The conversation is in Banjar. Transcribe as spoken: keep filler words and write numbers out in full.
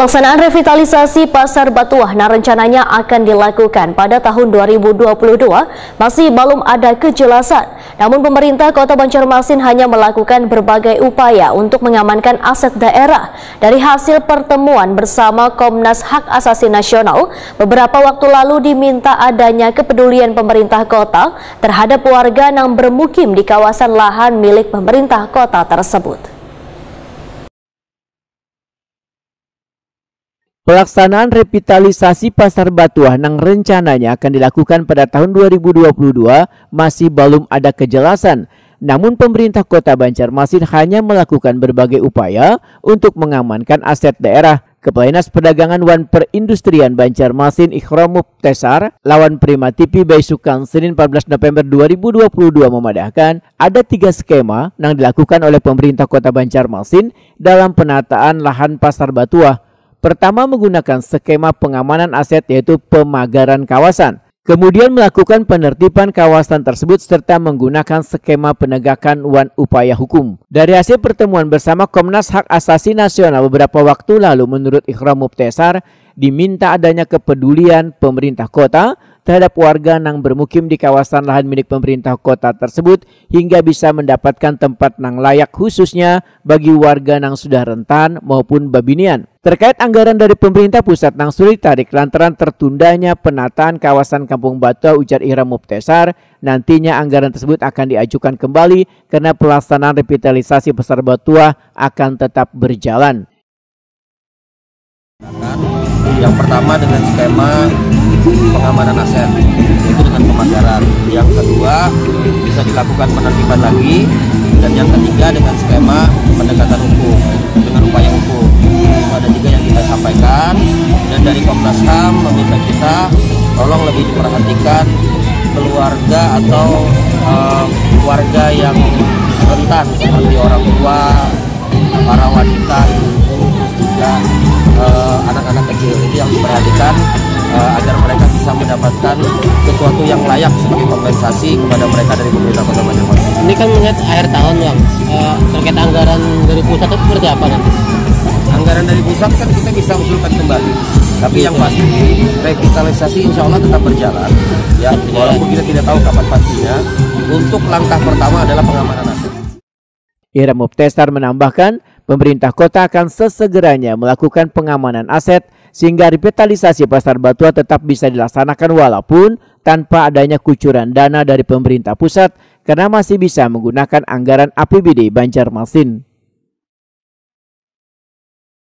Pelaksanaan revitalisasi Pasar Batuah yang rencananya akan dilakukan pada tahun dua ribu dua puluh dua masih belum ada kejelasan. Namun pemerintah Kota Banjarmasin hanya melakukan berbagai upaya untuk mengamankan aset daerah. Dari hasil pertemuan bersama Komnas Hak Asasi Nasional, beberapa waktu lalu diminta adanya kepedulian pemerintah kota terhadap warga yang bermukim di kawasan lahan milik pemerintah kota tersebut. Pelaksanaan revitalisasi Pasar Batuah yang rencananya akan dilakukan pada tahun dua ribu dua puluh dua masih belum ada kejelasan. Namun pemerintah Kota Banjarmasin hanya melakukan berbagai upaya untuk mengamankan aset daerah. Kepala Dinas Perdagangan wan Perindustrian Banjarmasin Ikhram Mubtesar lawan Prima T V baisukan Senin empat belas November dua ribu dua puluh dua memadahkan ada tiga skema yang dilakukan oleh pemerintah Kota Banjarmasin dalam penataan lahan Pasar Batuah. Pertama, menggunakan skema pengamanan aset, yaitu pemagaran kawasan. Kemudian melakukan penertiban kawasan tersebut serta menggunakan skema penegakan wan upaya hukum. Dari hasil pertemuan bersama Komnas Hak Asasi Nasional beberapa waktu lalu, menurut Ikhram Mubtesar, diminta adanya kepedulian pemerintah kota terhadap warga yang bermukim di kawasan lahan milik pemerintah kota tersebut hingga bisa mendapatkan tempat yang layak, khususnya bagi warga yang sudah rentan maupun babinian. Terkait anggaran dari pemerintah pusat yang sudah ditarik lantaran tertundanya penataan kawasan Kampung Batuah, ujar Ikhram Mubtesar, nantinya anggaran tersebut akan diajukan kembali karena pelaksanaan revitalisasi Pasar Batuah akan tetap berjalan. Yang pertama dengan skema pengamanan aset, yaitu dengan pemagaran. Yang kedua, bisa dilakukan penertiban lagi. Dan yang ketiga dengan skema pendekatan hukum dengan upaya hukum. Itu ada tiga yang kita sampaikan. Dan dari Komnas HAM meminta kita tolong lebih diperhatikan keluarga atau eh, warga yang rentan, seperti orang tua, para wanita, ibu-ibu, terus juga eh, anak-anak kecil. Itu yang diperhatikan, eh, agar mereka bisa mendapatkan sesuatu yang layak sebagai kompensasi kepada mereka dari pemerintah Kota Banjarmasin. Ini kan melihat akhir tahun, Bang. Eh, terkait anggaran dari pusat itu seperti apa nanti? Anggaran dari pusat kan kita bisa usulkan kembali. Tapi yang pasti, revitalisasi insya Allah tetap berjalan. Ya, walaupun kita tidak tahu kapan pastinya. Untuk langkah pertama adalah pengamanan aset. Ikhram Mubtesar menambahkan, pemerintah kota akan sesegeranya melakukan pengamanan aset sehingga revitalisasi Pasar Batuah tetap bisa dilaksanakan walaupun tanpa adanya kucuran dana dari pemerintah pusat karena masih bisa menggunakan anggaran A P B D Banjarmasin.